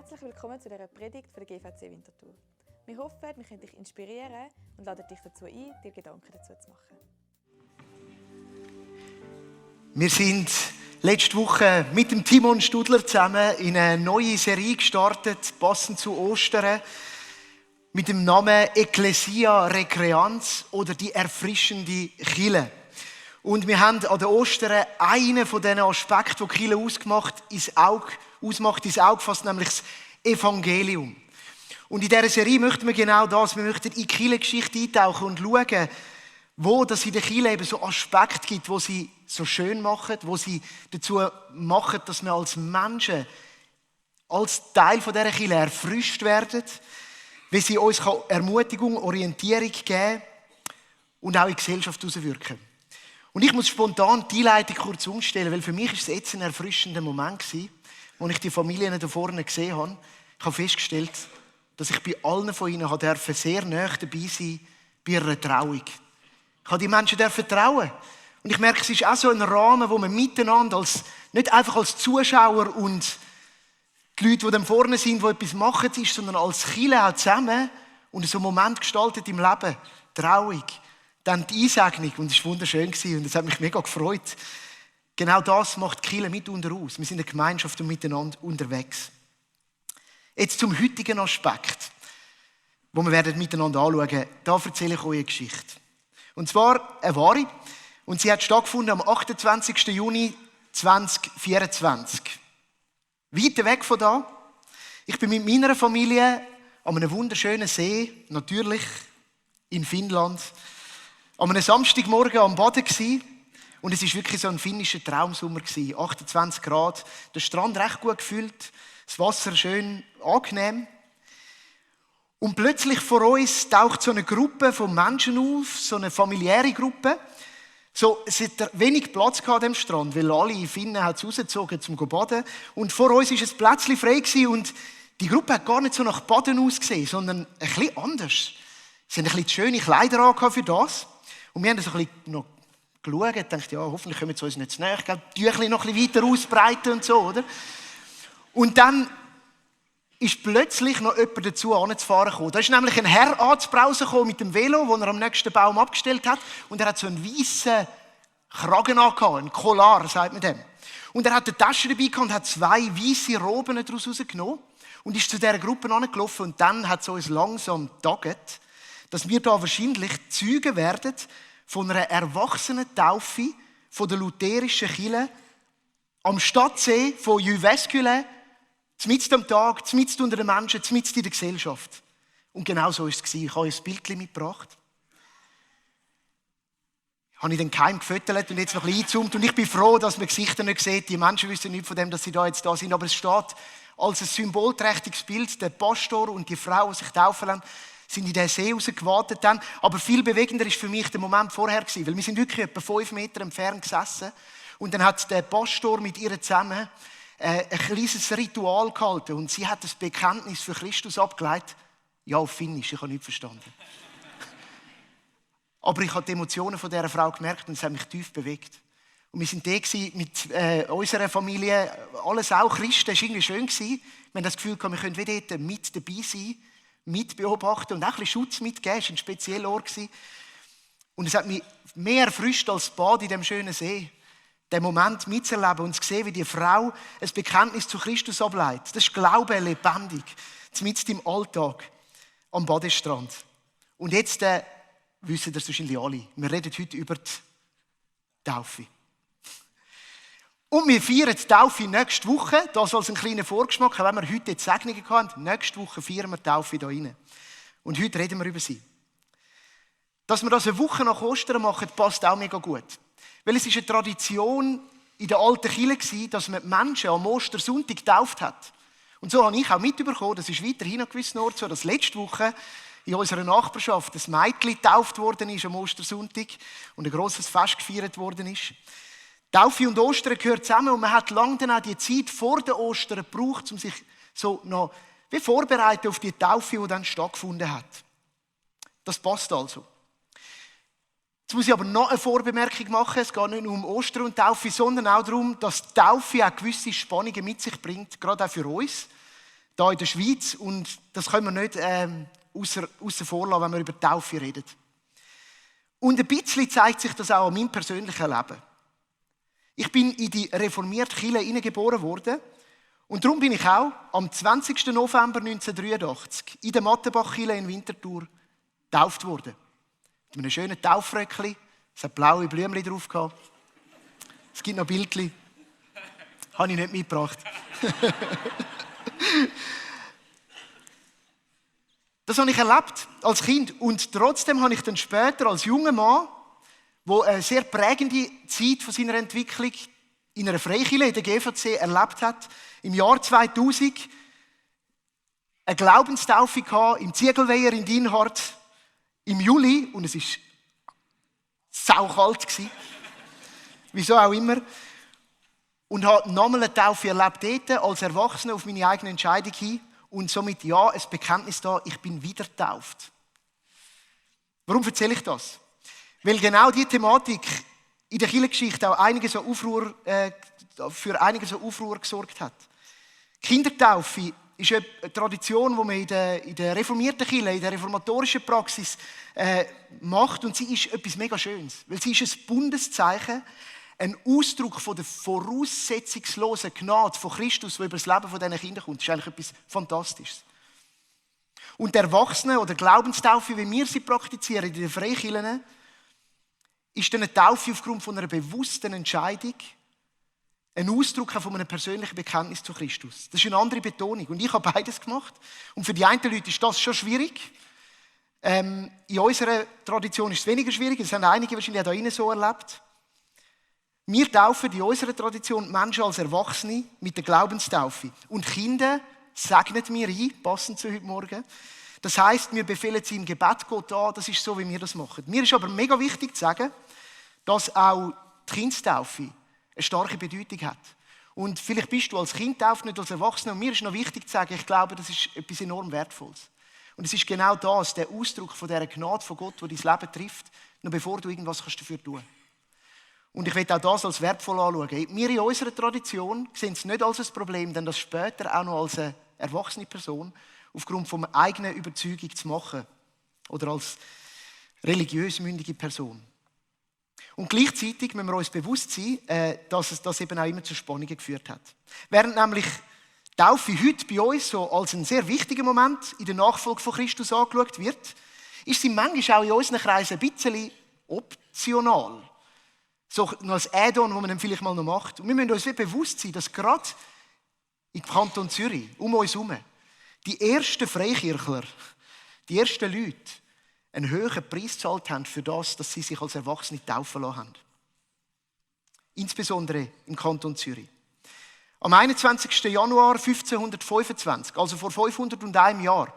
Herzlich willkommen zu dieser Predigt von der GVC Winterthur. Wir hoffen, wir können dich inspirieren und laden dich dazu ein, dir Gedanken dazu zu machen. Wir sind letzte Woche mit dem Timon Studler zusammen in eine neue Serie gestartet, passend zu Ostern, mit dem Namen Ecclesia Recreans oder die erfrischende Kirche. Und wir haben an der Ostern einen von diesen Aspekten, die Kirche ausmacht, ins Auge gefasst, nämlich das Evangelium. Und in dieser Serie möchten wir genau das, wir möchten in die Kirchengeschichte eintauchen und schauen, wo es in der Kirche eben so Aspekte gibt, wo sie so schön machen, wo sie dazu machen, dass wir als Menschen, als Teil von dieser Kirche erfrischt werden, wie sie uns Ermutigung, Orientierung geben und auch in die Gesellschaft auswirken. Und ich muss spontan die Einleitung kurz umstellen, weil für mich ist es jetzt ein erfrischender Moment gewesen, als ich die Familien da vorne gesehen habe. Ich habe festgestellt, dass ich bei allen von ihnen sehr nahe dabei sein bei ihrer Trauung. Ich habe die Menschen trauen. Und ich merke, es ist auch so ein Rahmen, wo man miteinander, nicht einfach als Zuschauer und die Leute, die dann vorne sind, die etwas machen, ist, sondern als Kirche auch zusammen und so einen Moment gestaltet im Leben. Trauung. Dann die Einsegnung. Und es war wunderschön und es hat mich mega gefreut. Genau das macht die Kirche mitunter aus. Wir sind eine Gemeinschaft und miteinander unterwegs. Jetzt zum heutigen Aspekt, wo wir miteinander anschauen werden. Da erzähle ich euch eine Geschichte. Und zwar eine wahre. Und sie hat stattgefunden am 28. Juni 2024. Weit weg von da. Ich bin mit meiner Familie an einem wunderschönen See, natürlich in Finnland, an einem Samstagmorgen am Baden gsi. Und es war wirklich so ein finnischer Traumsommer gsi. 28 Grad, der Strand recht gut gefüllt, das Wasser schön angenehm. Und plötzlich vor uns taucht so eine Gruppe von Menschen auf, so eine familiäre Gruppe. So, es hat wenig Platz an dem Strand, weil alle Finnen hat es rausgezogen zum baden. Und vor uns war es Plätzchen frei gewesen und die Gruppe hat gar nicht so nach Baden ausgesehen, sondern ein bisschen anders. Sie haben ein bisschen schöne Kleider angehabt für das. Und wir haben so ein bisschen noch geschaut, gedacht, ja, hoffentlich kommen sie uns nicht zu nahe, die Tüchlein noch ein bisschen weiter ausbreiten und so, oder? Und dann ist plötzlich noch jemand dazu anzufahren gekommen. Da ist nämlich ein Herr anzubrausen gekommen mit dem Velo, das er am nächsten Baum abgestellt hat. Und er hat so einen weißen Kragen angehabt, einen Collar, sagt man dem. Und er hat eine Tasche dabei gehabt und hat 2 weiße Roben daraus rausgenommen und ist zu dieser Gruppe angelaufen. Und dann hat es uns langsam getagt, dass wir da wahrscheinlich Zeugen werden von einer Erwachsenen-Taufe von der lutherischen Kirche am Stadtsee von Jyväskylä, mitten am Tag, mitten unter den Menschen, mitten in der Gesellschaft. Und genau so war es. Ich habe euch ein Bild mitgebracht. Habe ich den Keim gefüttert und jetzt noch ein bisschen eingezoomt. Und ich bin froh, dass man Gesichter nicht sieht. Die Menschen wissen nicht von dem, dass sie jetzt da sind. Aber es steht als ein symbolträchtiges Bild. Der Pastor und die Frau, die sich taufen lassen, sind in den See rausgewartet. Aber viel bewegender war für mich der Moment vorher gewesen, weil wir sind wirklich etwa 5 Meter entfernt gesessen. Und dann hat der Pastor mit ihr zusammen ein kleines Ritual gehalten. Und sie hat das Bekenntnis für Christus abgeleitet. Ja, auf Finnisch, ich habe nichts verstanden. Aber ich habe die Emotionen von dieser Frau gemerkt und es hat mich tief bewegt. Und wir waren da mit unserer Familie, alles auch Christen, es war irgendwie schön. Wir haben das Gefühl, wir können wie dort mit dabei sein, mit beobachten und auch ein bisschen Schutz mitgeben. Es war ein spezieller Ort. Und es hat mich mehr erfrischt als Bad in diesem schönen See. Den Moment mitzuerleben und zu sehen, wie die Frau ein Bekenntnis zu Christus ableitet. Das ist Glaube lebendig, mitten im Alltag, am Badestrand. Und jetzt wissen das wahrscheinlich alle. Wir reden heute über die Taufe. Und wir feiern die Taufe nächste Woche. Das als ein kleiner Vorgeschmack. Wenn wir heute die Segnungen haben, nächste Woche feiern wir die Taufe hier rein. Und heute reden wir über sie. Dass wir das eine Woche nach Ostern machen, passt auch mega gut. Weil es ist eine Tradition in der alten Kirche, dass man die Menschen am Ostersonntag getauft hat. Und so habe ich auch mitbekommen, das ist weiterhin an gewissen Orten so, dass letzte Woche in unserer Nachbarschaft ein Mädchen getauft worden ist am Ostersonntag und ein grosses Fest gefeiert worden ist. Taufe und Ostern gehören zusammen und man hat lange dann auch die Zeit vor der Ostern gebraucht, um sich so noch wie vorbereiten auf die Taufe, die dann stattgefunden hat. Das passt also. Jetzt muss ich aber noch eine Vorbemerkung machen. Es geht nicht nur um Ostern und Taufe, sondern auch darum, dass die Taufe auch gewisse Spannungen mit sich bringt, gerade auch für uns. hier in der Schweiz. Und das können wir nicht aussen vor lassen, wenn wir über die Taufe reden. Und ein bisschen zeigt sich das auch an meinem persönlichen Leben. Ich bin in die reformierte Kirche hineingeboren worden. Und darum bin ich auch am 20. November 1983 in der Mattenbach-Kirche in Winterthur getauft worden. Mit einem schönen Taufröckchen. Es hat blaue Blümchen drauf gehabt. Es gibt noch Bildchen. Habe ich nicht mitgebracht. Das habe ich erlebt als Kind. Und trotzdem habe ich dann später als junger Mann, der eine sehr prägende Zeit von seiner Entwicklung in einer Freikirche, in der GVC, erlebt hat, im Jahr 2000 eine Glaubenstaufe gehabt, im Ziegelweiher in Dinhard im Juli. Und es war saukalt. Wieso auch immer. Und habe nochmal eine Taufe erlebt dort, als Erwachsener auf meine eigene Entscheidung hin. Und somit ja, ein Bekenntnis da, ich bin wieder getauft. Warum erzähle ich das? Weil genau diese Thematik in der Kirchengeschichte auch für einiges Aufruhr gesorgt hat. Kindertaufe ist eine Tradition, die man in der reformierten Kirche, in der reformatorischen Praxis macht. Und sie ist etwas mega Schönes. Weil sie ist ein Bundeszeichen, ein Ausdruck von der voraussetzungslosen Gnade von Christus, die über das Leben von diesen Kindern kommt. Das ist eigentlich etwas Fantastisches. Und der Erwachsene oder Glaubenstaufe, wie wir sie praktizieren in den Freikirchen, ist eine Taufe aufgrund von einer bewussten Entscheidung, ein Ausdruck von einem persönlichen Bekenntnis zu Christus. Das ist eine andere Betonung. Und ich habe beides gemacht. Und für die einen Leute ist das schon schwierig. In unserer Tradition ist es weniger schwierig. Das haben einige wahrscheinlich auch hier so erlebt. Wir taufen in unserer Tradition Menschen als Erwachsene mit der Glaubenstaufe. Und Kinder segnen wir ein, passend zu heute Morgen. Das heisst, wir befehlen sie im Gebet Gott an. Das ist so, wie wir das machen. Mir ist aber mega wichtig zu sagen, dass auch die Kindstaufe eine starke Bedeutung hat. Und vielleicht bist du als Kind tauft, nicht als Erwachsener. Und mir ist noch wichtig zu sagen, ich glaube, das ist etwas enorm Wertvolles. Und es ist genau das, der Ausdruck von dieser Gnade von Gott, der dein Leben trifft, noch bevor du irgendwas dafür tun kannst. Und ich will auch das als wertvoll anschauen. Wir in unserer Tradition sehen es nicht als ein Problem, denn das später auch noch als eine erwachsene Person aufgrund von einer eigenen Überzeugung zu machen. Oder als religiös mündige Person. Und gleichzeitig müssen wir uns bewusst sein, dass es das eben auch immer zu Spannungen geführt hat. Während nämlich Taufe heute bei uns so als ein sehr wichtiger Moment in der Nachfolge von Christus angeschaut wird, ist sie manchmal auch in unseren Kreisen ein bisschen optional. So noch als Add-on, das man dann vielleicht mal noch macht. Und wir müssen uns bewusst sein, dass gerade im Kanton Zürich, um uns herum, die ersten Freikirchler, die ersten Leute, einen höheren Preis gezahlt haben für das, dass sie sich als Erwachsene taufen lassen haben. Insbesondere im Kanton Zürich. Am 21. Januar 1525, also vor 501 Jahren,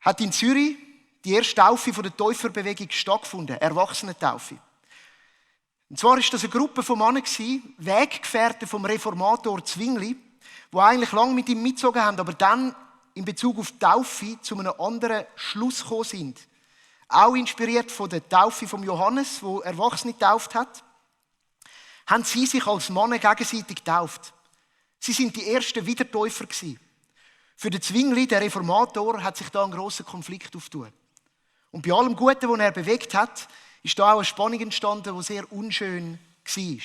hat in Zürich die erste Taufe von der Täuferbewegung stattgefunden, Erwachsenentaufe. Und zwar war das eine Gruppe von Männern, Weggefährten vom Reformator Zwingli, die eigentlich lange mit ihm mitgezogen haben, aber dann in Bezug auf die Taufe zu einem anderen Schluss gekommen sind. Auch inspiriert von der Taufe von Johannes, wo Erwachsene getauft hat, haben sie sich als Männer gegenseitig getauft. Sie sind die ersten Wiedertäufer gewesen. Für den Zwingli, der Reformator, hat sich da ein grosser Konflikt aufgetan. Und bei allem Guten, was er bewegt hat, ist da auch eine Spannung entstanden, die sehr unschön war.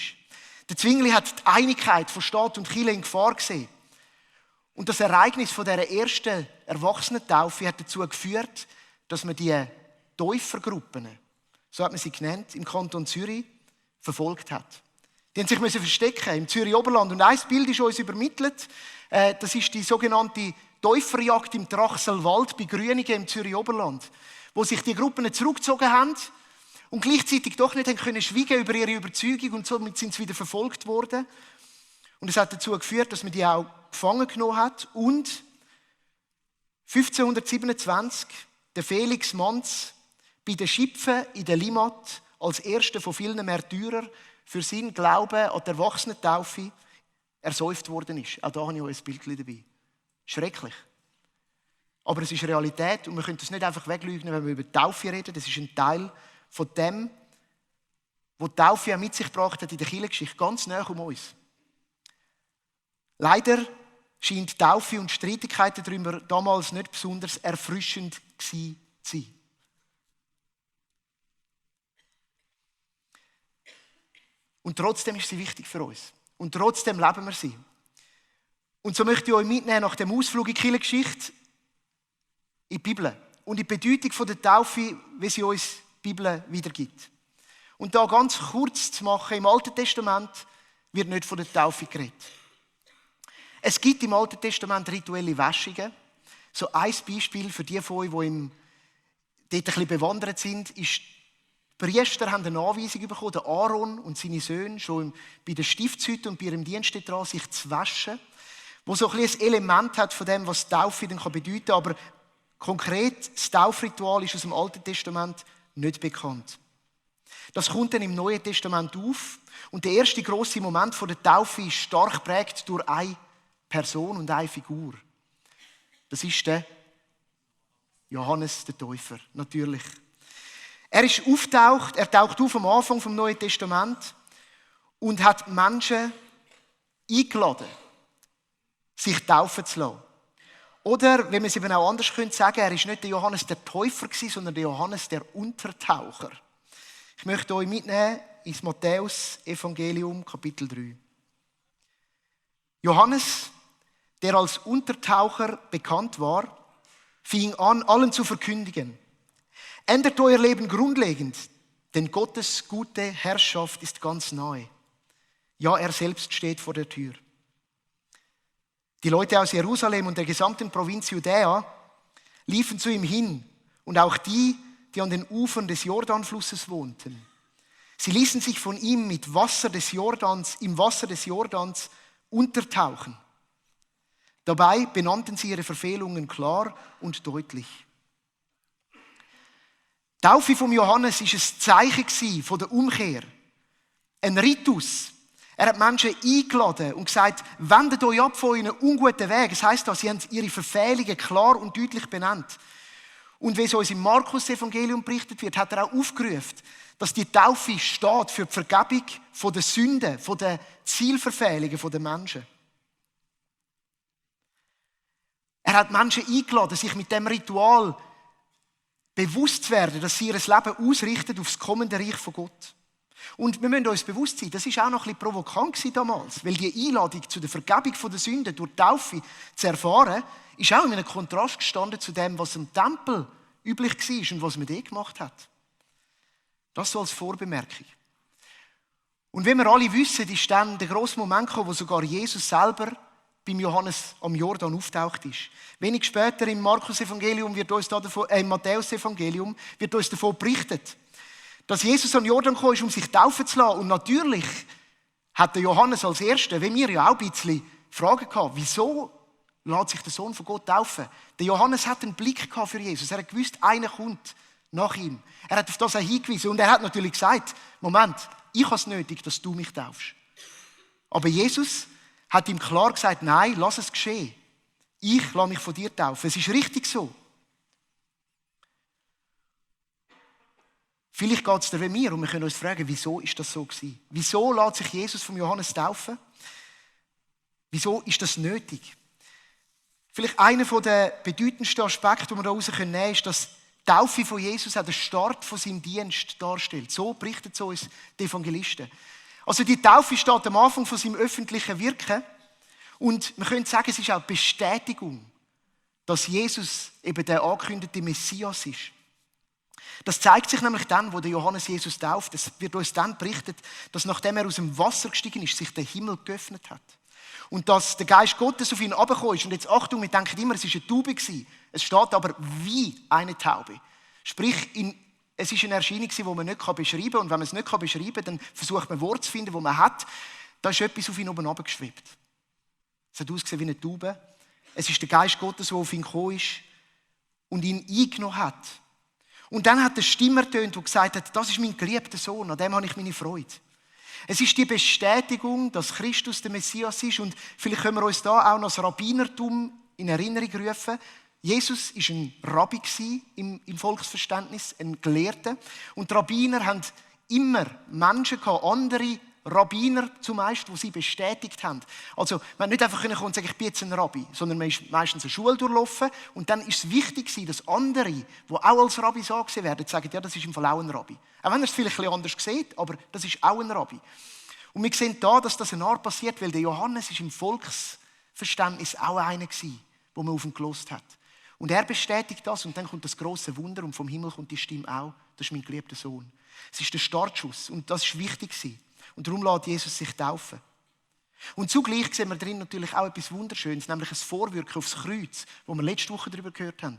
Der Zwingli hat die Einigkeit von Staat und Kirche in Gefahr gesehen. Und das Ereignis von dieser ersten Erwachsenentaufe hat dazu geführt, dass man die Täufergruppen, so hat man sie genannt, im Kanton Zürich verfolgt hat. Die mussten sich verstecken im Zürich Oberland. Und ein Bild ist uns übermittelt. Das ist die sogenannte Täuferjagd im Trachselwald bei Grüningen im Zürich Oberland, wo sich die Gruppen zurückgezogen haben und gleichzeitig doch nicht können schweigen über ihre Überzeugung und somit sind sie wieder verfolgt worden. Und es hat dazu geführt, dass man die auch gefangen genommen hat und 1527 der Felix Manz bei den Schipfen in der Limmat als erster von vielen Märtyrern für seinen Glauben an die Erwachsenentaufe ersäuft worden ist. Auch da habe ich euch ein Bild dabei. Schrecklich. Aber es ist Realität und wir können das nicht einfach weglügen, wenn wir über die Taufe reden. Das ist ein Teil von dem, was die Taufe mit sich gebracht hat in der Kirchengeschichte, ganz nah um uns. Leider scheint Taufe und Streitigkeiten darüber damals nicht besonders erfrischend gewesen zu sein. Und trotzdem ist sie wichtig für uns. Und trotzdem leben wir sie. Und so möchte ich euch mitnehmen nach dem Ausflug in die Kirchengeschichte in die Bibel und in die Bedeutung der Taufe, wie sie uns die Bibel wiedergibt. Und da ganz kurz zu machen, im Alten Testament wird nicht von der Taufe geredet. Es gibt im Alten Testament rituelle Wäschungen. So ein Beispiel für die von euch, die dort ein bisschen bewandert sind, ist, die Priester haben eine Anweisung bekommen, der Aaron und seine Söhne, schon bei der Stiftshütte und bei ihrem Dienst daran, sich zu waschen, wo so ein bisschen ein Element hat von dem, was Taufe dann bedeuten kann. Aber konkret, das Taufritual ist aus dem Alten Testament nicht bekannt. Das kommt dann im Neuen Testament auf. Und der erste grosse Moment der Taufe ist stark geprägt durch eine Person und eine Figur. Das ist der Johannes der Täufer, natürlich. Er taucht auf am Anfang vom Neuen Testament und hat Menschen eingeladen, sich taufen zu lassen. Oder, wenn man es eben auch anders sagen könnte, er war nicht der Johannes der Täufer, sondern der Johannes der Untertaucher. Ich möchte euch mitnehmen ins Matthäus-Evangelium, Kapitel 3. Johannes, der als Untertaucher bekannt war, fing an, allen zu verkündigen: Ändert euer Leben grundlegend, denn Gottes gute Herrschaft ist ganz nahe. Ja, er selbst steht vor der Tür. Die Leute aus Jerusalem und der gesamten Provinz Judäa liefen zu ihm hin und auch die an den Ufern des Jordanflusses wohnten. Sie ließen sich von ihm im Wasser des Jordans untertauchen. Dabei benannten sie ihre Verfehlungen klar und deutlich. Die Taufe von Johannes war ein Zeichen von der Umkehr. Ein Ritus. Er hat Menschen eingeladen und gesagt, wendet euch ab von euren unguten Wegen. Das heisst, sie haben ihre Verfehlungen klar und deutlich benannt. Und wie es uns im Markus-Evangelium berichtet wird, hat er auch aufgerufen, dass die Taufe steht für die Vergebung von der Sünden, von den Zielverfehlungen der Menschen. Er hat Menschen eingeladen, sich mit dem Ritual bewusst zu werden, dass sie ihr Leben ausrichten auf das kommende Reich von Gott. Und wir müssen uns bewusst sein, das war auch noch ein bisschen provokant damals, weil die Einladung zu der Vergebung der Sünden durch die Taufe zu erfahren, ist auch in einem Kontrast gestanden zu dem, was im Tempel üblich war und was man dort gemacht hat. Das so als Vorbemerkung. Und wie wir alle wissen, ist dann der grosse Moment gekommen, wo sogar Jesus selber beim Johannes am Jordan auftaucht ist. Wenig später im Markus-Evangelium im Matthäus-Evangelium wird uns davon berichtet, dass Jesus an Jordan gekommen ist, um sich taufen zu lassen. Und natürlich hat der Johannes als Erster, wie wir ja auch ein bisschen Fragen gehabt, wieso lässt sich der Sohn von Gott taufen? Der Johannes hat einen Blick gehabt für Jesus. Er hat gewusst, einer kommt nach ihm. Er hat auf das auch hingewiesen. Und er hat natürlich gesagt, Moment, ich habe es nötig, dass du mich taufst. Aber Jesus hat ihm klar gesagt, nein, lass es geschehen. Ich lasse mich von dir taufen. Es ist richtig so. Vielleicht geht es dir wie mir und wir können uns fragen, wieso ist das so gewesen? Wieso lässt sich Jesus vom Johannes taufen? Wieso ist das nötig? Vielleicht einer der bedeutendsten Aspekte, die wir daraus nehmen können, ist, dass die Taufe von Jesus auch den Start von seinem Dienst darstellt. So berichtet es uns die Evangelisten. Also die Taufe steht am Anfang von seinem öffentlichen Wirken und man könnte sagen, es ist auch die Bestätigung, dass Jesus eben der angekündigte Messias ist. Das zeigt sich nämlich dann, wo der Johannes Jesus tauft. Es wird uns dann berichtet, dass nachdem er aus dem Wasser gestiegen ist, sich der Himmel geöffnet hat. Und dass der Geist Gottes auf ihn herabgekommen ist. Und jetzt Achtung, wir denken immer, es war eine Taube gewesen. Es steht aber wie eine Taube. Sprich, es ist eine Erscheinung, die man nicht beschreiben kann. Und wenn man es nicht beschreiben kann, dann versucht man Worte zu finden, die man hat. Da ist etwas auf ihn oben herabgeschwebt. Es hat ausgesehen wie eine Taube. Es ist der Geist Gottes, der auf ihn gekommen ist und ihn eingenommen hat. Und dann hat eine Stimme ertönt, die gesagt hat, das ist mein geliebter Sohn, an dem habe ich meine Freude. Es ist die Bestätigung, dass Christus der Messias ist. Und vielleicht können wir uns da auch noch das Rabbinertum in Erinnerung rufen. Jesus war ein Rabbi im Volksverständnis, ein Gelehrter. Und die Rabbiner haben immer Menschen gehabt, andere Rabbiner zumeist, die sie bestätigt haben. Also man nicht einfach kommen und sagen, ich bin jetzt ein Rabbi, sondern man ist meistens eine Schule durchlaufen und dann ist es wichtig, dass andere, die auch als Rabbis angesehen werden, sagen, ja, das ist im Fall auch ein Rabbi. Auch wenn er es vielleicht ein bisschen anders sieht, aber das ist auch ein Rabbi. Und wir sehen da, dass das eine Art passiert, weil der Johannes ist im Volksverständnis auch einer gewesen, wo man auf ihn gehört hat. Und er bestätigt das und dann kommt das große Wunder und vom Himmel kommt die Stimme auch, das ist mein geliebter Sohn. Es ist der Startschuss und das ist wichtig gewesen. Und darum lässt Jesus sich taufen. Und zugleich sehen wir drin natürlich auch etwas Wunderschönes, nämlich ein Vorwirken aufs Kreuz, wo wir letzte Woche darüber gehört haben.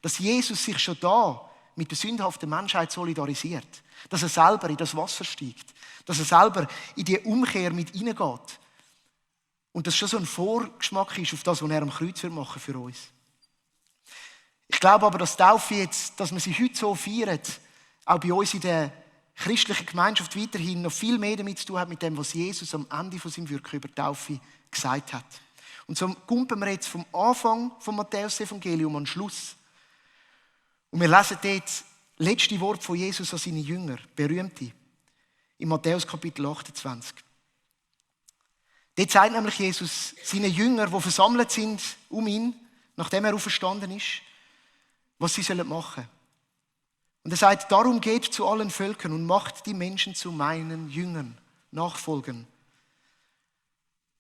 Dass Jesus sich schon da mit der sündhaften Menschheit solidarisiert. Dass er selber in das Wasser steigt. Dass er selber in die Umkehr mit hineingeht. Und das schon so ein Vorgeschmack ist auf das, was er am Kreuz machen für uns. Ich glaube aber, dass Taufe jetzt, dass man sie heute so feiert, auch bei uns in der christlichen Gemeinschaft weiterhin noch viel mehr damit zu tun hat, mit dem, was Jesus am Ende von seinem Wirken über Taufe gesagt hat. Und so kumpen wir jetzt vom Anfang vom Matthäus-Evangelium an den Schluss. Und wir lesen dort das letzte Wort von Jesus an seine Jünger, berühmte, in Matthäus Kapitel 28. Dort sagt nämlich Jesus seinen Jüngern, die versammelt sind um ihn, nachdem er auferstanden ist, was sie machen sollen. Und er sagt, darum geht zu allen Völkern und macht die Menschen zu meinen Jüngern, Nachfolgern.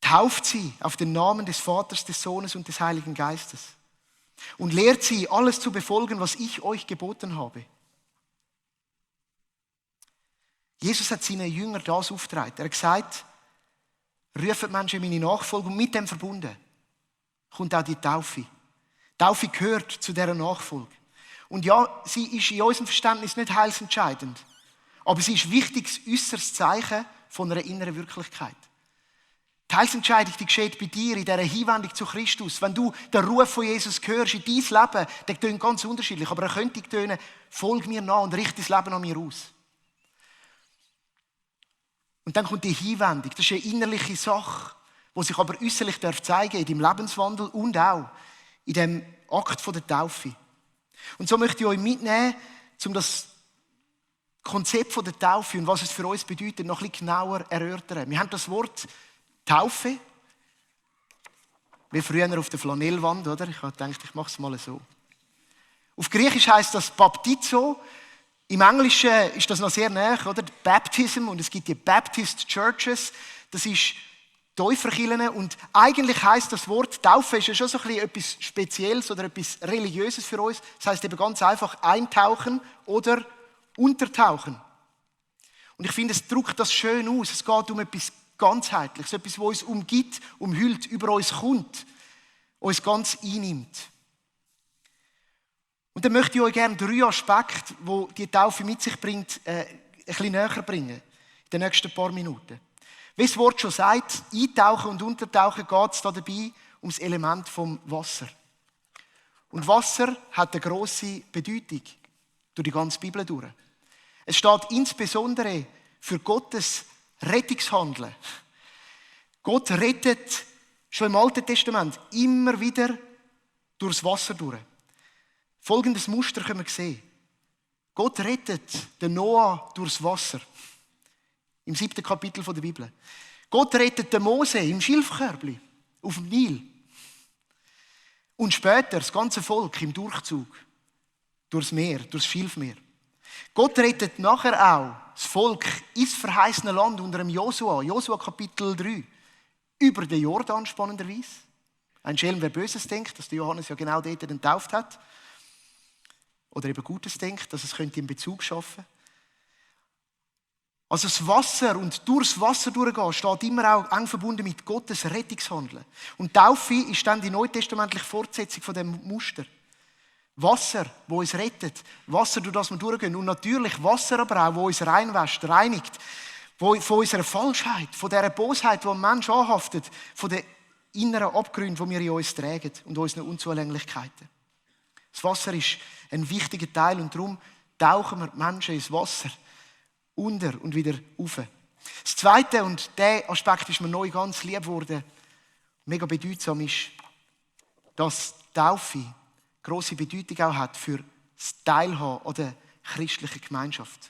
Tauft sie auf den Namen des Vaters, des Sohnes und des Heiligen Geistes. Und lehrt sie, alles zu befolgen, was ich euch geboten habe. Jesus hat seinen Jüngern das aufgetragen. Er hat gesagt, ruft Menschen in meine Nachfolge und mit dem verbunden kommt auch die Taufe. Die Taufe gehört zu dieser Nachfolge. Und ja, sie ist in unserem Verständnis nicht heilsentscheidend. Aber sie ist ein wichtiges äußeres Zeichen von einer inneren Wirklichkeit. Die Heilsentscheidung, die geschieht bei dir in dieser Hinwendung zu Christus. Wenn du den Ruf von Jesus hörst in dein Leben, der tönt ganz unterschiedlich. Aber er könnte tönen, folg mir nach und richte das Leben an mir aus. Und dann kommt die Hinwendung. Das ist eine innerliche Sache, die sich aber äußerlich zeigen darf in deinem Lebenswandel und auch in dem Akt der Taufe. Und so möchte ich euch mitnehmen, um das Konzept der Taufe und was es für uns bedeutet, noch ein bisschen genauer erörtern. Wir haben das Wort Taufe, wie früher auf der Flanellwand, oder? Ich habe gedacht, ich mache es mal so. Auf Griechisch heißt das Baptizo. Im Englischen ist das noch sehr nahe, oder? Baptism, und es gibt die Baptist Churches. Das ist Täuferkirchen und eigentlich heisst das Wort Taufe ist ja schon so ein bisschen etwas Spezielles oder etwas Religiöses für uns. Das heisst eben ganz einfach eintauchen oder untertauchen. Und ich finde, es drückt das schön aus. Es geht um etwas Ganzheitliches, etwas, das uns umgibt, umhüllt, über uns kommt, uns ganz einnimmt. Und dann möchte ich euch gerne 3 Aspekte, die die Taufe mit sich bringt, ein bisschen näher bringen, in den nächsten paar Minuten. Wie das Wort schon sagt, eintauchen und untertauchen geht es da dabei um das Element vom Wasser. Und Wasser hat eine grosse Bedeutung durch die ganze Bibel durch. Es steht insbesondere für Gottes Rettungshandeln. Gott rettet schon im Alten Testament immer wieder durchs Wasser durch. Folgendes Muster können wir sehen. Gott rettet den Noah durchs Wasser. Im 7. Kapitel der Bibel. Gott rettet den Mose im Schilfkörbli auf dem Nil. Und später das ganze Volk im Durchzug durchs Meer, durchs Schilfmeer. Gott rettet nachher auch das Volk ins verheißene Land unter dem Josua. Josua Kapitel 3. Über den Jordan spannenderweise. Ein Schelm, wer Böses denkt, dass der Johannes ja genau dort getauft hat. Oder eben Gutes denkt, dass es könnte in Bezug schaffen. Also das Wasser und durchs Wasser durchgehen, steht immer auch eng verbunden mit Gottes Rettungshandeln. Und Taufe ist dann die neutestamentliche Fortsetzung von dem Muster. Wasser, wo uns rettet. Wasser, durch das wir durchgehen. Und natürlich Wasser aber auch, wo uns reinwäscht, reinigt. Von unserer Falschheit, von dieser Bosheit, die ein Mensch anhaftet, von den inneren Abgründen, die wir in uns tragen und unseren Unzulänglichkeiten. Das Wasser ist ein wichtiger Teil und darum tauchen wir die Menschen ins Wasser. Unter und wieder rauf. Das Zweite, und der Aspekt ist mir neu ganz lieb geworden, mega bedeutsam ist, dass Taufe grosse Bedeutung auch hat für das Teilhaben an der christlichen Gemeinschaft.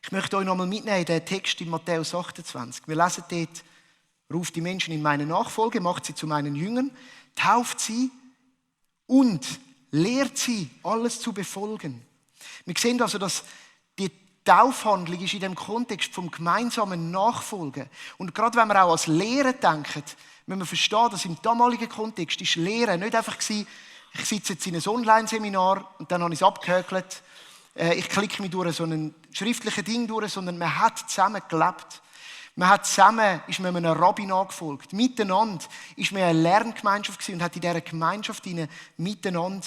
Ich möchte euch nochmal mitnehmen in den Text in Matthäus 28. Wir lesen dort, ruft die Menschen in meine Nachfolge, macht sie zu meinen Jüngern, tauft sie und lehrt sie, alles zu befolgen. Wir sehen also, dass die Taufhandlung ist in dem Kontext vom gemeinsamen Nachfolgen. Und gerade wenn wir auch als Lehre denken, müssen wir verstehen, dass im damaligen Kontext ist Lehre nicht einfach gewesen, ich sitze jetzt in einem Online-Seminar und dann habe ich es abgehökelt, ich klicke mich durch so ein schriftliches Ding durch, sondern man hat zusammen gelebt. Man hat zusammen, ist man einem Rabbi nachgefolgt. Miteinander ist man eine Lerngemeinschaft gewesen und hat in dieser Gemeinschaft miteinander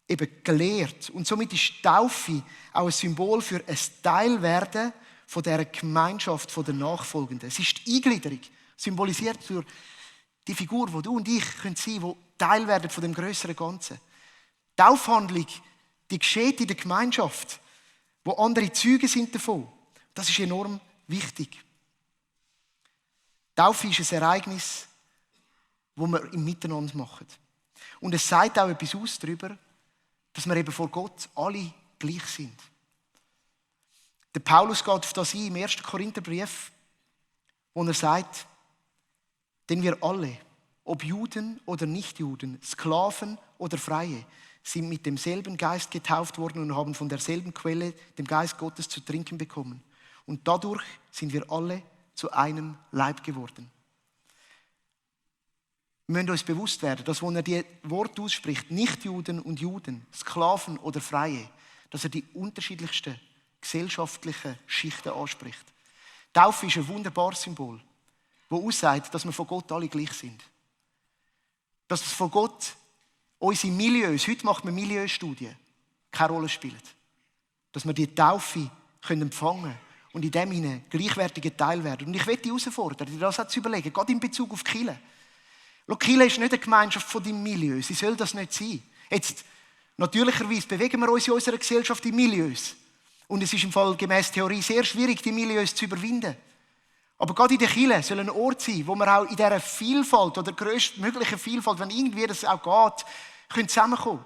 eben gelehrt. Und somit ist die Taufe auch ein Symbol für ein Teilwerden von dieser Gemeinschaft der Nachfolgenden. Es ist die Eingliederung, symbolisiert durch die Figur, die du und ich sein können, die Teil werden von dem grösseren Ganzen. Die Taufhandlung, die geschieht in der Gemeinschaft, wo andere Zeugen sind davon. Das ist enorm wichtig. Taufe ist ein Ereignis, das wir im Miteinander machen. Und es sagt auch etwas aus darüber, dass wir eben vor Gott alle gleich sind. Der Paulus geht auf das ein im 1. Korintherbrief, wo er sagt, denn wir alle, ob Juden oder Nichtjuden, Sklaven oder Freie, sind mit demselben Geist getauft worden und haben von derselben Quelle, dem Geist Gottes, zu trinken bekommen. Und dadurch sind wir alle zu einem Leib geworden. Wir müssen uns bewusst werden, dass, wenn er die Worte ausspricht, Nichtjuden und Juden, Sklaven oder Freie, dass er die unterschiedlichsten gesellschaftlichen Schichten anspricht. Taufe ist ein wunderbares Symbol, das aussagt, dass wir von Gott alle gleich sind. Dass von Gott unsere Milieus, heute macht man Milieustudien, keine Rolle spielen. Dass wir die Taufe empfangen können und in dem hinein gleichwertiger Teil werden. Und ich möchte dich herausfordern, dir das zu überlegen, gerade in Bezug auf die Kirche. Die Kirche ist nicht eine Gemeinschaft von deinem Milieu, sie soll das nicht sein. Jetzt, natürlicherweise bewegen wir uns in unserer Gesellschaft in Milieus. Und es ist im Fall gemäß Theorie sehr schwierig, die Milieus zu überwinden. Aber gerade in der Kirche soll ein Ort sein, wo wir auch in dieser Vielfalt oder grösstmöglichen Vielfalt, wenn irgendwie das auch geht, können zusammenkommen.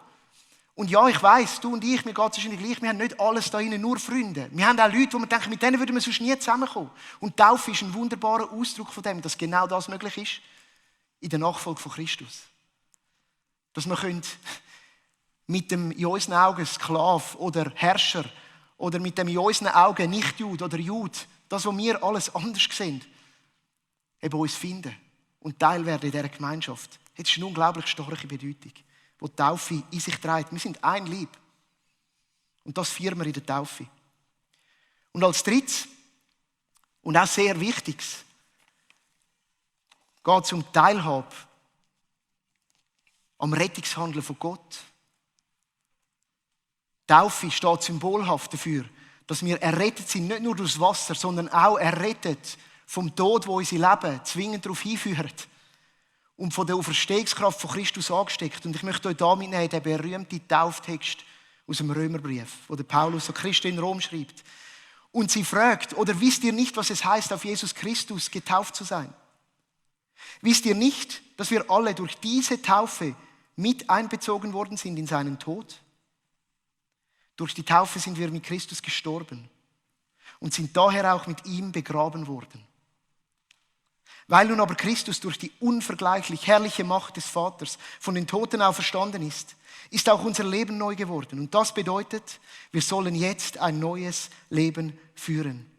Und ja, ich weiss, du und ich, mir geht es wahrscheinlich gleich, wir haben nicht alles da drinnen, nur Freunde. Wir haben auch Leute, wo wir denken, mit denen würden wir sonst nie zusammenkommen. Und Taufe ist ein wunderbarer Ausdruck von dem, dass genau das möglich ist in der Nachfolge von Christus. Dass wir mit dem in unseren Augen Sklav oder Herrscher oder mit dem in unseren Augen Nicht-Jude oder Jude, das, was wir alles anders sehen, eben uns finden und Teil werden in dieser Gemeinschaft. Das ist eine unglaublich starke Bedeutung, die die Taufe in sich trägt. Wir sind ein Leib. Und das feiern wir in der Taufe. Und als drittes und auch sehr wichtiges geht es um Teilhabe am Rettungshandeln von Gott. Taufe steht symbolhaft dafür, dass wir errettet sind, nicht nur durchs Wasser, sondern auch errettet vom Tod, wo unser Leben zwingend darauf hinführt und von der Auferstehungskraft von Christus angesteckt. Und ich möchte euch da mitnehmen, den berühmten Tauftext aus dem Römerbrief, wo der Paulus an Christen in Rom schreibt. Und sie fragt, oder wisst ihr nicht, was es heißt, auf Jesus Christus getauft zu sein? Wisst ihr nicht, dass wir alle durch diese Taufe mit einbezogen worden sind in seinen Tod? Durch die Taufe sind wir mit Christus gestorben und sind daher auch mit ihm begraben worden. Weil nun aber Christus durch die unvergleichlich herrliche Macht des Vaters von den Toten auferstanden ist, ist auch unser Leben neu geworden. Und das bedeutet, wir sollen jetzt ein neues Leben führen.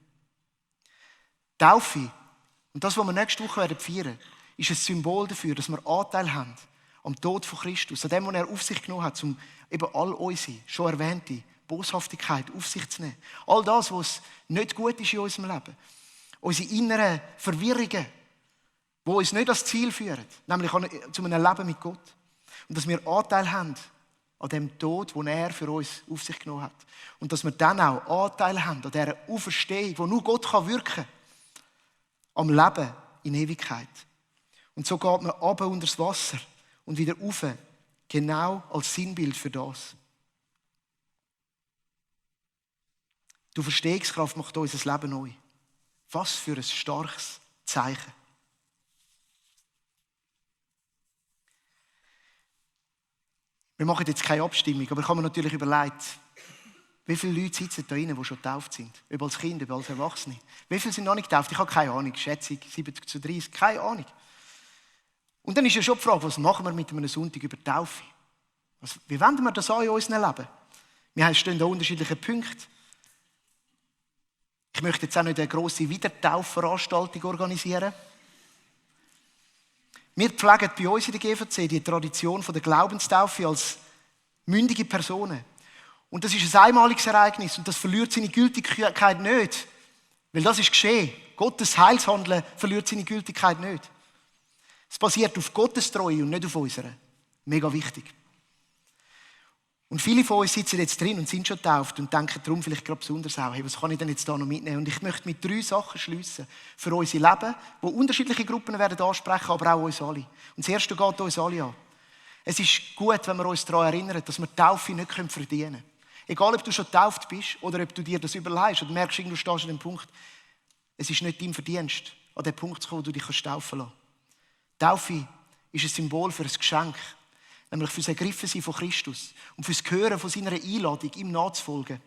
Taufe, und das, was wir nächste Woche feiern werden, ist ein Symbol dafür, dass wir Anteil haben am Tod von Christus, an dem, was er auf sich genommen hat, um eben all unsere, schon erwähnte, Boshaftigkeit auf sich zu nehmen. All das, was nicht gut ist in unserem Leben. Unsere inneren Verwirrungen, die uns nicht ans Ziel führen, nämlich zu einem Leben mit Gott. Und dass wir Anteil haben an dem Tod, den er für uns auf sich genommen hat. Und dass wir dann auch Anteil haben an dieser Auferstehung, die nur Gott wirken kann, am Leben in Ewigkeit. Und so geht man runter unter das Wasser und wieder rauf, genau als Sinnbild für das. Die Auferstehungskraft macht unser Leben neu. Was für ein starkes Zeichen. Wir machen jetzt keine Abstimmung, aber ich habe mir natürlich überlegt, Wie viele Leute sitzen da drinnen, die schon getauft sind? Ob als Kind, ob als Erwachsene. Wie viele sind noch nicht getauft? Ich habe keine Ahnung. Schätzung 70-30. Keine Ahnung. Und dann ist ja schon die Frage, was machen wir mit einem Sonntag über die Taufe? Wie wenden wir das an in unserem Leben? Wir stehen da unterschiedliche Punkte. Ich möchte jetzt auch nicht eine grosse Wiedertaufveranstaltung organisieren. Wir pflegen bei uns in der GVC die Tradition der Glaubenstaufe als mündige Personen. Und das ist ein einmaliges Ereignis und das verliert seine Gültigkeit nicht. Weil das ist geschehen. Gottes Heilshandeln verliert seine Gültigkeit nicht. Es basiert auf Gottes Treue und nicht auf unserer. Mega wichtig. Und viele von uns sitzen jetzt drin und sind schon getauft und denken darum vielleicht gerade besonders auch, hey, was kann ich denn jetzt da noch mitnehmen? Und ich möchte mit 3 Sachen schliessen für unser Leben, die unterschiedliche Gruppen werden ansprechen, aber auch uns alle. Und das erste geht uns alle an. Es ist gut, wenn wir uns daran erinnern, dass wir die Taufe nicht verdienen können. Egal, ob du schon getauft bist oder ob du dir das überlegst oder merkst, du stehst an dem Punkt, es ist nicht dein Verdienst, an den Punkt zu kommen, wo du dich taufen lassen kannst. Taufe ist ein Symbol für ein Geschenk, nämlich für das Ergriffensein von Christus und für das Hören von seiner Einladung, ihm nachzufolgen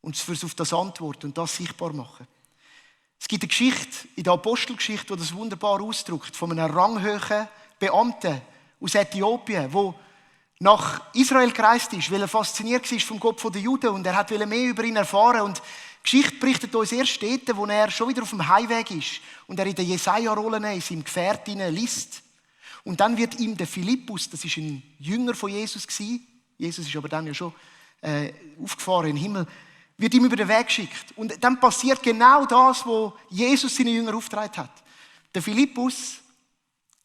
und für das auf das Antworten und das sichtbar machen. Es gibt eine Geschichte in der Apostelgeschichte, die das wunderbar ausdrückt, von einem ranghohen Beamten aus Äthiopien, der nach Israel gereist ist, weil er fasziniert war vom Gott der Juden und er wollte mehr über ihn erfahren. Und die Geschichte berichtet uns erst dort, wo er schon wieder auf dem Heimweg ist und er in der Jesaja-Rolle in seinem Gefährt liest. Und dann wird ihm der Philippus, das ist ein Jünger von Jesus gewesen, Jesus ist aber dann ja schon aufgefahren in den Himmel, wird ihm über den Weg geschickt. Und dann passiert genau das, was Jesus seinen Jüngern aufgetragen hat. Der Philippus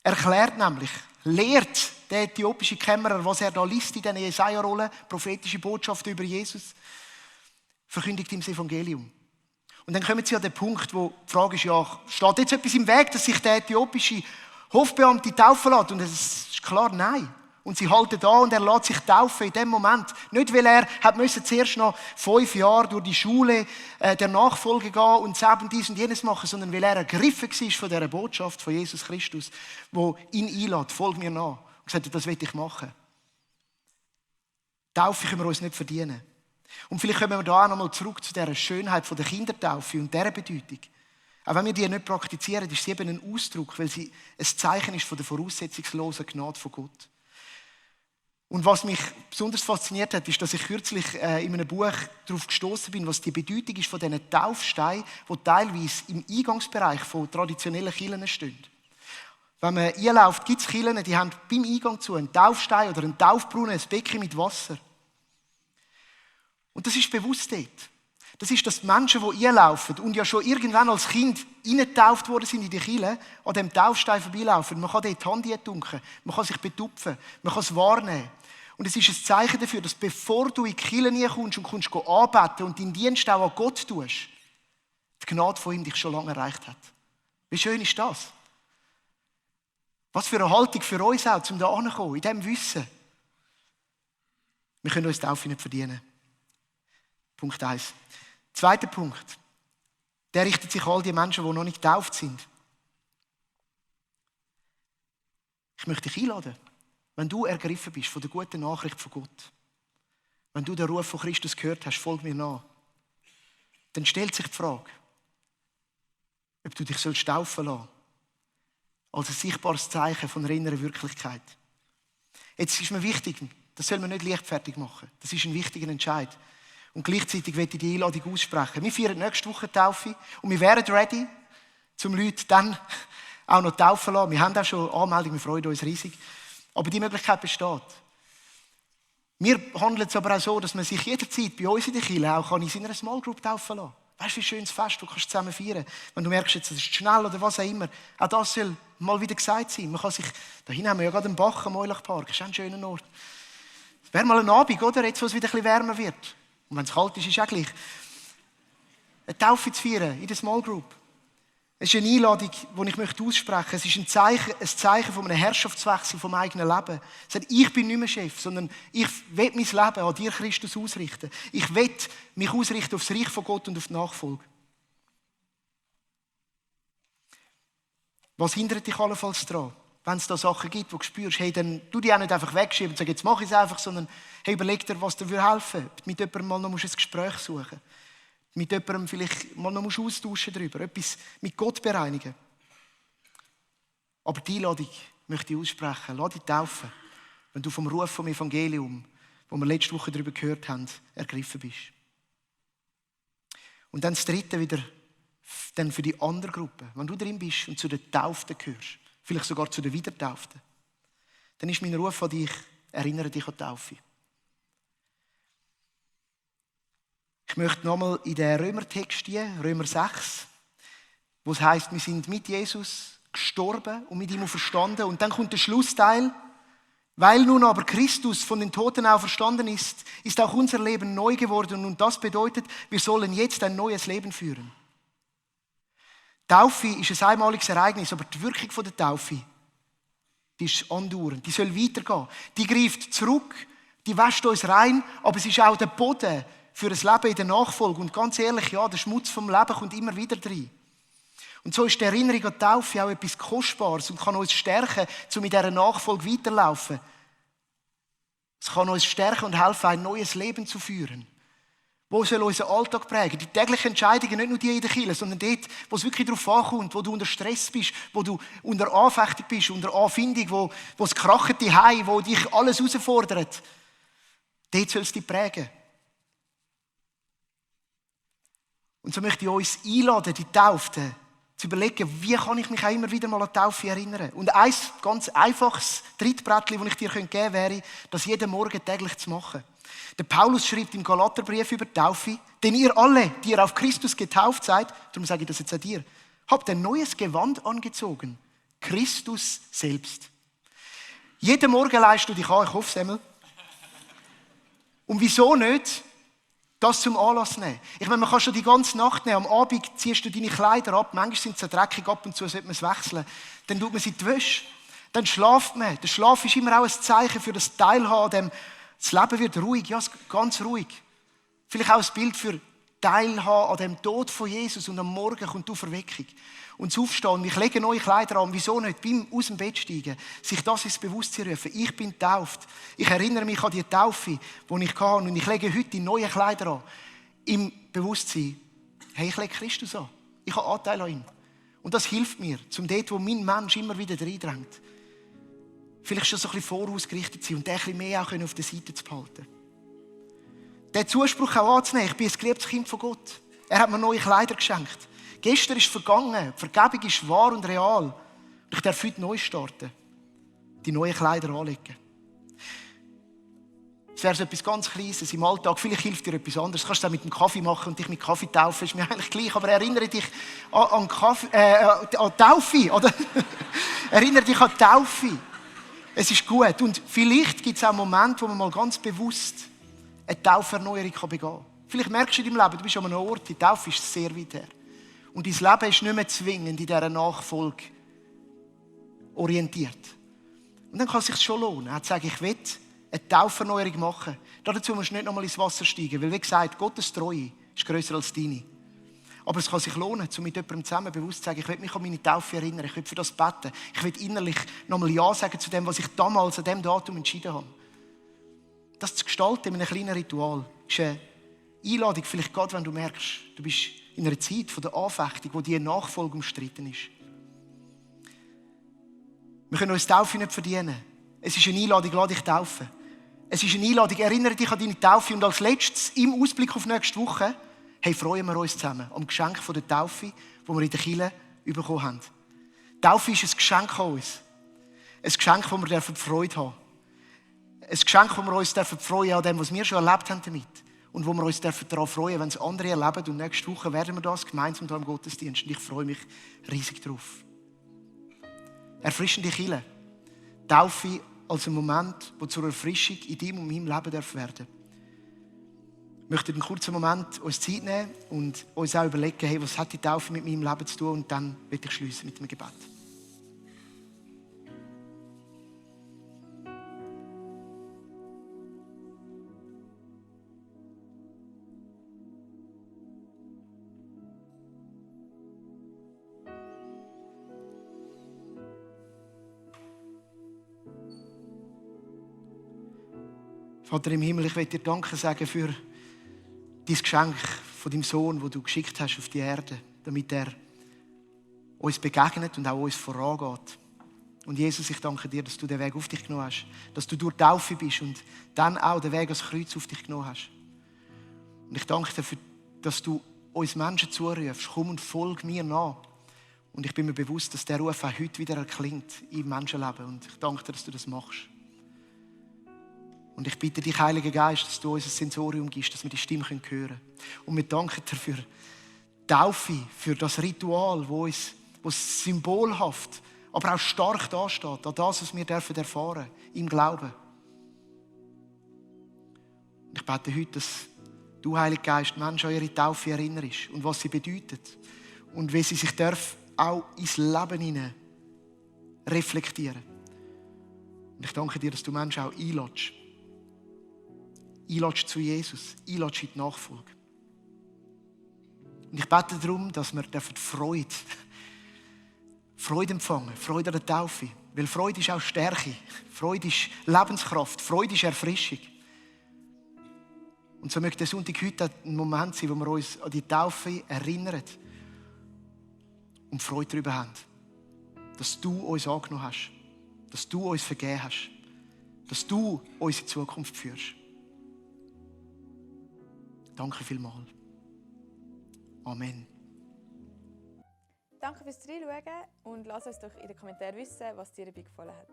erklärt nämlich, lehrt der äthiopische Kämmerer, was er da liest in diesen Jesaja-Rollen, prophetische Botschaften über Jesus, verkündigt ihm das Evangelium. Und dann kommen sie an den Punkt, wo die Frage ist, ja, steht jetzt etwas im Weg, dass sich der äthiopische Hofbeamte taufen lässt? Und es ist klar, nein. Und sie halten da und er lässt sich taufen in dem Moment. Nicht, weil er zuerst noch 5 Jahre durch die Schule der Nachfolge gehen und selbst dies und jenes machen, sondern weil er ergriffen war von dieser Botschaft von Jesus Christus, wo ihn einlädt, folg mir nach. Und gesagt hat, das will ich machen. Taufe können wir uns nicht verdienen. Und vielleicht kommen wir da auch nochmal zurück zu dieser Schönheit von der Kindertaufe und dieser Bedeutung. Auch wenn wir die nicht praktizieren, ist sie eben ein Ausdruck, weil sie ein Zeichen ist von der voraussetzungslosen Gnade von Gott. Und was mich besonders fasziniert hat, ist, dass ich kürzlich in einem Buch darauf gestoßen bin, was die Bedeutung ist von diesen Taufsteinen, die teilweise im Eingangsbereich von traditionellen Kirchen stehen. Wenn man einläuft, gibt es Kirchen, die haben beim Eingang zu einen Taufstein oder einen Taufbrunnen, ein Becken mit Wasser. Und das ist bewusst dort. Das ist, dass die Menschen, die einlaufen und ja schon irgendwann als Kind reingetauft worden sind in die Kirche, an dem Taufstein vorbeilaufen. Man kann dort die Hand tunken, man kann sich betupfen, man kann es wahrnehmen. Und es ist ein Zeichen dafür, dass bevor du in die Kirche kommst und kommst anbeten und deinen Dienst auch an Gott tust, die Gnade von ihm dich schon lange erreicht hat. Wie schön ist das? Was für eine Haltung für uns auch, um da hinzukommen, in diesem Wissen. Wir können uns die Taufe nicht verdienen. Punkt 1. Zweiter Punkt. Der richtet sich an all die Menschen, die noch nicht getauft sind. Ich möchte dich einladen, wenn du ergriffen bist von der guten Nachricht von Gott, wenn du den Ruf von Christus gehört hast, folg mir nach, dann stellt sich die Frage, ob du dich taufen lassen sollst, als ein sichtbares Zeichen von einer inneren Wirklichkeit. Jetzt ist mir wichtig, das soll man nicht leichtfertig machen. Das ist ein wichtiger Entscheid. Und gleichzeitig möchte ich die Einladung aussprechen. Wir feiern nächste Woche Taufe und wir wären ready, um Leute dann auch noch taufen zu lassen. Wir haben auch schon Anmeldungen, wir freuen uns riesig. Aber die Möglichkeit besteht. Wir handeln es aber auch so, dass man sich jederzeit bei uns in der Kirche auch in seiner Small Group taufen lassen kann. Weißt du, wie schönes Fest, du kannst zusammen feiern. Wenn du merkst, jetzt, das ist schnell oder was auch immer, auch das soll mal wieder gesagt sein. Man kann sich, da hinten haben wir ja gerade einen Bach am Eulachpark, das ist auch ein schöner Ort. Es wäre mal ein Abend, oder? Jetzt, wo es wieder ein bisschen wärmer wird. Und wenn es kalt ist, ist es auch gleich. Eine Taufe zu feiern in der Small Group. Es ist eine Einladung, die ich aussprechen möchte. Es ist ein Zeichen von einem Herrschaftswechsel vom eigenen Leben. Es sagt, ich bin nicht mehr Chef, sondern ich will mein Leben an dir, Christus, ausrichten. Ich will mich ausrichten auf das Reich von Gott und auf die Nachfolge. Was hindert dich allenfalls daran? Wenn es da Sachen gibt, die du spürst, hey, dann tu die auch nicht einfach wegschieben und sag, jetzt mache ich es einfach, sondern hey, überleg dir, was dir helfen würde. Mit jemandem mal noch ein Gespräch suchen. Mit jemandem vielleicht mal noch austauschen darüber. Etwas mit Gott bereinigen. Aber die Einladung möchte ich aussprechen. Lass dich taufen, wenn du vom Ruf vom Evangelium, wo wir letzte Woche darüber gehört haben, ergriffen bist. Und dann das Dritte wieder, dann für die andere Gruppe. Wenn du drin bist und zu den Tauften gehörst, vielleicht sogar zu den Wiedertauften, dann ist mein Ruf an dich, erinnere dich an die Taufe. Ich möchte nochmal in den Römertext gehen, Römer 6, wo es heisst, wir sind mit Jesus gestorben und mit ihm auferstanden. Und dann kommt der Schlussteil. Weil nun aber Christus von den Toten auferstanden ist, ist auch unser Leben neu geworden. Und das bedeutet, wir sollen jetzt ein neues Leben führen. Taufe ist ein einmaliges Ereignis, aber die Wirkung der Taufe, die ist andauernd, die soll weitergehen. Die greift zurück, die wäscht uns rein, aber es ist auch der Boden für ein Leben in der Nachfolge. Und ganz ehrlich, ja, der Schmutz vom Leben kommt immer wieder rein. Und so ist die Erinnerung an die Taufe auch etwas Kostbares und kann uns stärken, um in dieser Nachfolge weiterzulaufen. Es kann uns stärken und helfen, ein neues Leben zu führen. Wo soll unser Alltag prägen? Die täglichen Entscheidungen, nicht nur die in der Kirche, sondern dort, wo es wirklich darauf ankommt, wo du unter Stress bist, wo du unter Anfechtung bist, unter Anfindung, wo es kracht die Hause, wo dich alles herausfordert. Dort soll es dich prägen. Und so möchte ich uns einladen, die Tauften, zu überlegen, wie kann ich mich auch immer wieder mal an die Taufe erinnern. Und ein ganz einfaches Trittbrettchen, das ich dir geben könnte, wäre, das jeden Morgen täglich zu machen. Der Paulus schreibt im Galaterbrief über die Taufe, denn ihr alle, die ihr auf Christus getauft seid, darum sage ich das jetzt an dir, habt ein neues Gewand angezogen. Christus selbst. Jeden Morgen leist du dich an, ich hoffe, Semmel. Und wieso nicht? Das zum Anlass nehmen. Ich meine, man kann schon die ganze Nacht nehmen. Am Abend ziehst du deine Kleider ab. Manchmal sind sie dreckig, ab und zu sollte man es wechseln. Dann tut man sie in die Wäsche. Dann schlaft man. Der Schlaf ist immer auch ein Zeichen für das Teilhaben. Das Leben wird ruhig, ja, ganz ruhig. Vielleicht auch ein Bild für Teilhaben an dem Tod von Jesus. Und am Morgen kommt die Auferweckung. Und das Aufstehen, ich lege neue Kleider an, wieso nicht, beim aus dem Bett steigen, sich das ins Bewusstsein rufen. Ich bin getauft. Ich erinnere mich an die Taufe, die ich hatte. Und ich lege heute neue Kleider an. Im Bewusstsein, hey, ich lege Christus an. Ich habe Anteil an ihm. Und das hilft mir, zum dort, wo mein Mensch immer wieder reindrängt. Vielleicht schon so ein bisschen vorausgerichtet sein und den ein bisschen mehr auch auf der Seite zu behalten. Den Zuspruch auch anzunehmen, ich bin ein geliebtes Kind von Gott. Er hat mir neue Kleider geschenkt. Gestern ist vergangen, die Vergebung ist wahr und real. Und ich darf heute neu starten. Die neuen Kleider anlegen. Es wäre so etwas ganz Kleines im Alltag. Vielleicht hilft dir etwas anderes. Du kannst es auch mit dem Kaffee machen und dich mit Kaffee taufen. Ist mir eigentlich gleich. Aber erinnere dich an Taufe. Oder? Erinnere dich an Taufe. Es ist gut. Und vielleicht gibt es auch Momente, wo man mal ganz bewusst eine Tauferneuerung begehen kann. Vielleicht merkst du in deinem Leben, du bist an einem Ort, die Taufe ist sehr weit her. Und dein Leben ist nicht mehr zwingend in dieser Nachfolge orientiert. Und dann kann es sich schon lohnen, zu sagen, ich will eine Tauferneuerung machen. Dazu musst du nicht nochmal ins Wasser steigen, weil wie gesagt, Gottes Treue ist grösser als deine. Aber es kann sich lohnen, um mit jemandem zusammen bewusst zu sagen, ich will mich an meine Taufe erinnern, ich will für das beten. Ich will innerlich nochmal Ja sagen zu dem, was ich damals an diesem Datum entschieden habe. Das zu gestalten in einem kleinen Ritual ist eine Einladung, vielleicht gerade wenn du merkst, du bist in einer Zeit von der Anfechtung, wo die Nachfolge umstritten ist. Wir können uns Taufe nicht verdienen. Es ist eine Einladung, lass dich taufen. Es ist eine Einladung, erinnere dich an deine Taufe. Und als letztes, im Ausblick auf nächste Woche, hey, freuen wir uns zusammen am Geschenk von der Taufe, das wir in der Kirche bekommen haben. Taufe ist ein Geschenk an uns. Ein Geschenk, das wir Freude haben dürfen. Ein Geschenk, wo wir uns freuen an dem, was wir schon erlebt haben damit. Und wo wir uns daran freuen, wenn es andere erleben. Und nächste Woche werden wir das gemeinsam hier im Gottesdienst. Und ich freue mich riesig drauf. Erfrischende Kirche. Taufe als ein Moment, der zur Erfrischung in deinem und meinem Leben werden darf. Ich möchte einen kurzen Moment uns Zeit nehmen und uns auch überlegen, hey, was hat die Taufe mit meinem Leben zu tun? Und dann werde ich schließen mit dem Gebet. Vater im Himmel, ich will dir Danke sagen für dein Geschenk von deinem Sohn, das du geschickt hast auf die Erde, damit er uns begegnet und auch uns vorangeht. Und Jesus, ich danke dir, dass du den Weg auf dich genommen hast, dass du durch die Taufe bist und dann auch den Weg ans Kreuz auf dich genommen hast. Und ich danke dir, dass du uns Menschen zurufst, komm und folg mir nach. Und ich bin mir bewusst, dass der Ruf auch heute wieder erklingt im Menschenleben. Und ich danke dir, dass du das machst. Und ich bitte dich, Heiliger Geist, dass du uns ein Sensorium gibst, dass wir die Stimme hören können. Und wir danken dir für die Taufe, für das Ritual, wo symbolhaft, aber auch stark dasteht, an das, was wir erfahren dürfen, im Glauben. Und ich bete heute, dass du, Heiliger Geist, Menschen an ihre Taufe erinnerst und was sie bedeutet. Und wie sie sich auch ins Leben hinein reflektieren. Und ich danke dir, dass du Menschen auch einlädst. Einlädst zu Jesus, einlädst in die Nachfolge. Und ich bete darum, dass wir Freude empfangen, Freude an der Taufe. Weil Freude ist auch Stärke, Freude ist Lebenskraft, Freude ist Erfrischung. Und so möchte der Sonntag heute ein Moment sein, wo wir uns an die Taufe erinnern und Freude darüber haben, dass du uns angenommen hast, dass du uns vergeben hast, dass du uns in die Zukunft führst. Danke vielmals. Amen. Danke fürs Reinschauen und lass uns doch in den Kommentaren wissen, was dir dabei gefallen hat.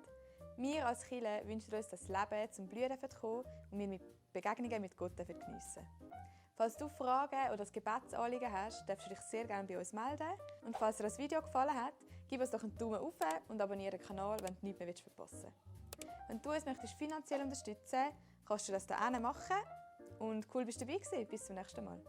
Wir als Kirche wünschen uns, dass das Leben zum Blühen kommen und wir mit Begegnungen mit Gott geniessen. Falls du Fragen oder das Gebetsanliegen hast, darfst du dich sehr gerne bei uns melden. Und falls dir das Video gefallen hat, gib uns doch einen Daumen hoch und abonniere den Kanal, wenn du nichts mehr verpassen willst. Wenn du uns möchtest finanziell unterstützen, kannst du das hier machen. Und cool, bist du dabei gewesen. Bis zum nächsten Mal.